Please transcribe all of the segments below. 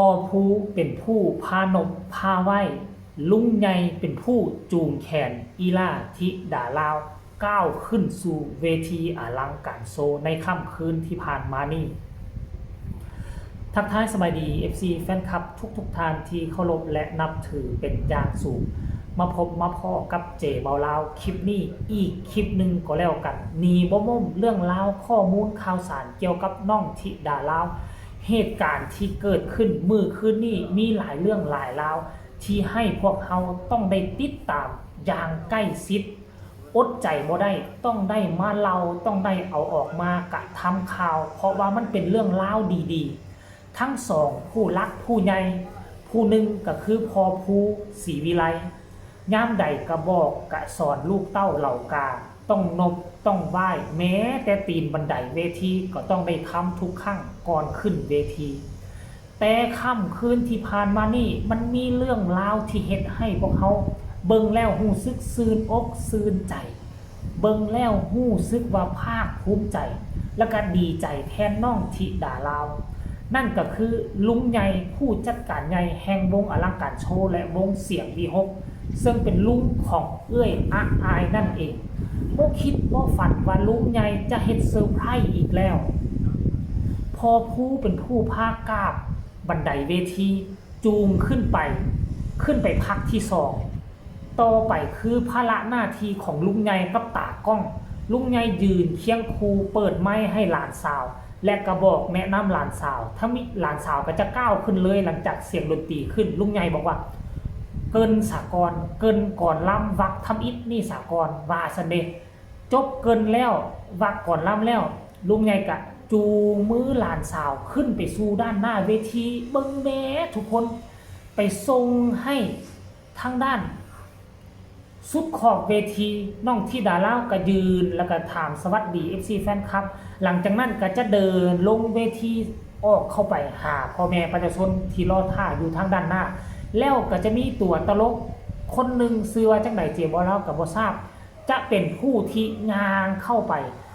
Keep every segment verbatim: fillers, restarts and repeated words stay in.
พ่อภูเป็นผู้พานบพาไหว้ ลุงใหญ่เป็นผู้จูงแขนอีหล่าธิดาลาว ก้าวขึ้นสู่เวทีอลังการโชว์ในค่ำคืนที่ผ่านมานี้ ทักทายสบายดี เอฟซี แฟนคลับทุกๆท่านที่เคารพและนับถือเป็นอย่างสูง มาพบมาพ้อกับเจเบาลาวคลิปนี้อีกคลิปหนึ่งก็แล้วกัน หนีบ่ม้มเรื่องราวข้อมูลข่าวสารเกี่ยวกับน้องธิดาลาว เหตุการณ์ที่เกิดขึ้นมื้อคืนนี้มีหลายเรื่องหลายราว ที่ให้พวกเฮาต้องได้ติดตามอย่างใกล้ชิด อดใจบ่ได้ ต้องได้มาเล่า ต้องได้เอาออกมากระทำข่าว เพราะว่ามันเป็นเรื่องราวดีๆ ทั้งสองผู้หลักผู้ใหญ่ ผู้หนึ่งก็คือพ่อภูศรีวิไล ยามใดก็บอกก็สอนลูกเต้าเหล่ากา ต้องนบต้องไหว้ แม้แต่ตีนบันไดเวทีก็ต้องได้ค้ำทุกครั้งก่อนขึ้นเวที แต่ค่ำคืนที่ผ่านมานี้มันมีเรื่องราวที่เฮ็ดให้พวกเฮาเบิ่งแล้วรู้สึกซื่นอกซื่นใจ เบิ่งแล้วรู้สึกว่าภาคภูมิใจ และก็ดีใจแทนน้องธิดาลาว นั่นก็คือลุงใหญ่ผู้จัดการใหญ่แห่งวงอลังการโชว์และวงเสียงวีหก ซึ่งเป็นลุงของเอื้อยอะอายนั่นเอง บ่คิดบ่ฝันว่าลุงใหญ่จะเฮ็ดเซอร์ไพรส์อีกแล้ว พ่อภูเป็นผู้พากราบบันไดเวที จูงขึ้นไป ขึ้นไปพักที่สอง ต่อไปคือภาระหน้าที่ของลุงใหญ่กับตากล้อง ลุงใหญ่ยืนเคียงคู่เปิดไมค์ให้หลานสาว และก็บอกแนะนำหลานสาว ถ้ามีหลานสาวก็จะก้าวขึ้นเลยหลังจากเสียงดนตรีขึ้น ลุงใหญ่บอกว่า เกริ่นสากล เกริ่นก่อนลำวรรคทำอิฐนี่สากล ว่าซั้นเด้ จบเกริ่นแล้ว วรรคก่อนลำแล้ว ลุงใหญ่ก็จูงมือหลานสาวขึ้นไปสู่ด้านหน้าเวที เบิ่งแหน่ทุกคน ไปส่งให้ทางด้านสุดขอบเวที น้องธิดาลาวก็ยืนแล้วก็ถามสวัสดี เอฟซี แฟนคลับ หลังจากนั้นก็จะเดินลงเวทีออกเข้าไปหาพ่อแม่ประชาชนที่รอท่าอยู่ทางด้านหน้า แล้วก็จะมีตัวตลกคนหนึ่งชื่อว่าจั่งใดเจบ่ลาวก็บ่ทราบ จะเป็นผู้ที่ย่างเข้าไป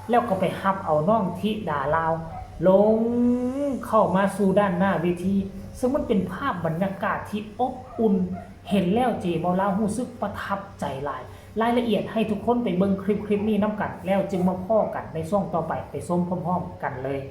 แล้วก็ไปฮับเอาน้องธิดาลาว ลงเข้ามาสู่ด้านหน้าเวที ซึ่งมันเป็นภาพบรรยากาศที่อบอุ่น เห็นแล้วเจบ่ลาวรู้สึกประทับใจหลาย รายละเอียดให้ทุกคนไปเบิ่งคลิปคลิปนี้นำกัน แล้วจึงมาพ้อกันในช่วงต่อไป ไปชมพร้อมๆกันเลย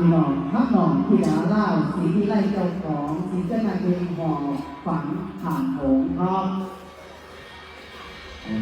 พี่น้อง ทำนองธิดาลาว ศรีวิไลเจ้าของ ศรีเจ้านายเพลงหอบฝันผ่านโขงครับ พี่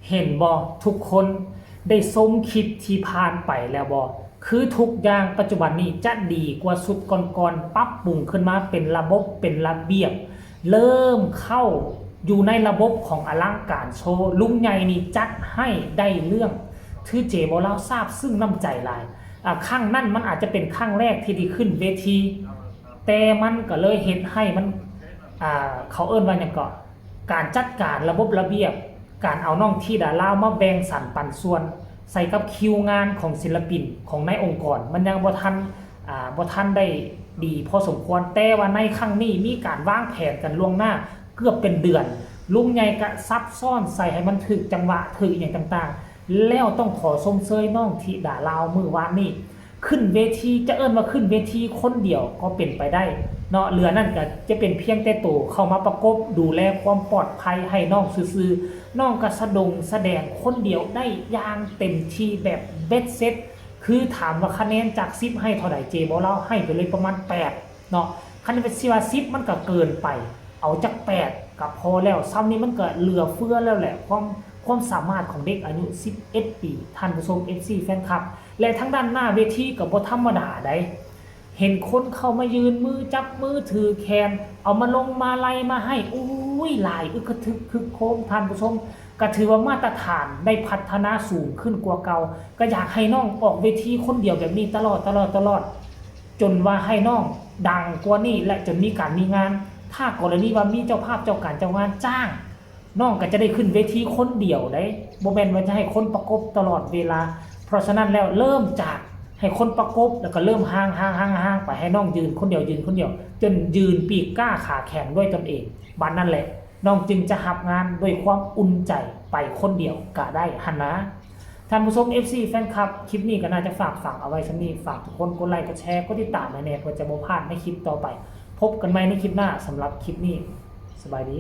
เห็นบ่ ทุกคนได้ชมคลิปที่ผ่านไปแล้วบ่ คือทุกอย่างปัจจุบันนี้จะดีกว่าชุดก่อนๆ ปรับปรุงขึ้นมาเป็นระบบเป็นระเบียบ เริ่มเข้าอยู่ในระบบของอลังการโชว์ ลุงใหญ่นี่จัดให้ได้เรื่อง คือเจบ่าวลาวซาบซึ้งน้ำใจหลาย อ่า ครั้งนั้นมันอาจจะเป็นครั้งแรกที่ได้ขึ้นเวที แต่มันก็เลยเฮ็ดให้มัน อ่า เขาเอิ้นว่าหยังเกาะ การจัดการระบบระเบียบ การเอาน้องธิดาลาวมาแบ่งสรรปันส่วน ใส่กับคิวงานของศิลปินของในองค์กร มันยังบ่ทัน อ่า บ่ทันได้ดีพอสมควร แต่ว่าในครั้งนี้มีการวางแผนกันล่วงหน้าเกือบเป็นเดือน ลุงใหญ่ก็ซับซ้อนใส่ให้มันถูกจังหวะ ถูกอิหยังต่างๆ แล้วต้องขอชมเชยน้องธิดาลาวมื้อวานนี้ ขึ้นเวที จะเอิ้นว่าขึ้นเวทีคนเดียวก็เป็นไปได้เนาะ เหลือนั่นก็จะเป็นเพียงแต่โตเข้ามาประกบดูแลความปลอดภัยให้น้องซื่อๆ น้องก็สะดงแสดงคนเดียวได้อย่างเต็มที่แบบเบ็ดเสร็จ คือถามว่าคะแนนจากสิบให้เท่าใด เจบ่าวลาวให้ไปเลยประมาณแปดเนาะ คันเป็นสิว่าสิบมันก็เกินไป เอาจักแปดก็พอแล้ว ส่ำนี้มันก็เหลือเฟือแล้วแหละ ความ ความสามารถของเด็กอายุสิบเอ็ดปี ท่านผู้ชม เอฟซี แฟนคลับ และทางด้านหน้าเวทีก็บ่ธรรมดาใด เห็นคนเข้ามายื่นมือจับมือถือแขน เอามาลงมาลัยมาให้ อุ้ย หลายอึกกระทึกคึกโครม ท่านผู้ชม ก็ถือว่ามาตรฐานได้พัฒนาสูงขึ้นกว่าเก่า ก็อยากให้น้องออกเวทีคนเดียวแบบนี้ตลอด ตลอด ตลอด จนว่าให้น้องดังกว่านี้ และจนมีการมีงาน ถ้ากรณีว่ามีเจ้าภาพเจ้าการเจ้างานจ้าง น้องก็จะได้ขึ้นเวทีคนเดียวได้ บ่แม่นว่าจะให้คนประกบตลอดเวลา เพราะฉะนั้นแล้วเริ่มจากให้คนประกบ แล้วก็เริ่มห่างๆๆๆ ไป ให้น้องยืนคนเดียว ยืนคนเดียว จนยืนปีกก้าขาแข็งด้วยตนเอง บัดนั้นแหละ น้องจึงจะรับงานด้วยความอุ่นใจไปคนเดียวก็ได้หั้นนะ ท่านผู้ชม เอฟซี แฟนคลับ คลิปนี้ก็น่าจะฝากฝังเอาไว้ส่ำนี้ ฝากทุกคนกดไลค์ กดแชร์ กดติดตามให้แหน่ เพื่อจะบ่พลาดในคลิปต่อไป พบกันใหม่ในคลิปหน้า สำหรับคลิปนี้ สบายดี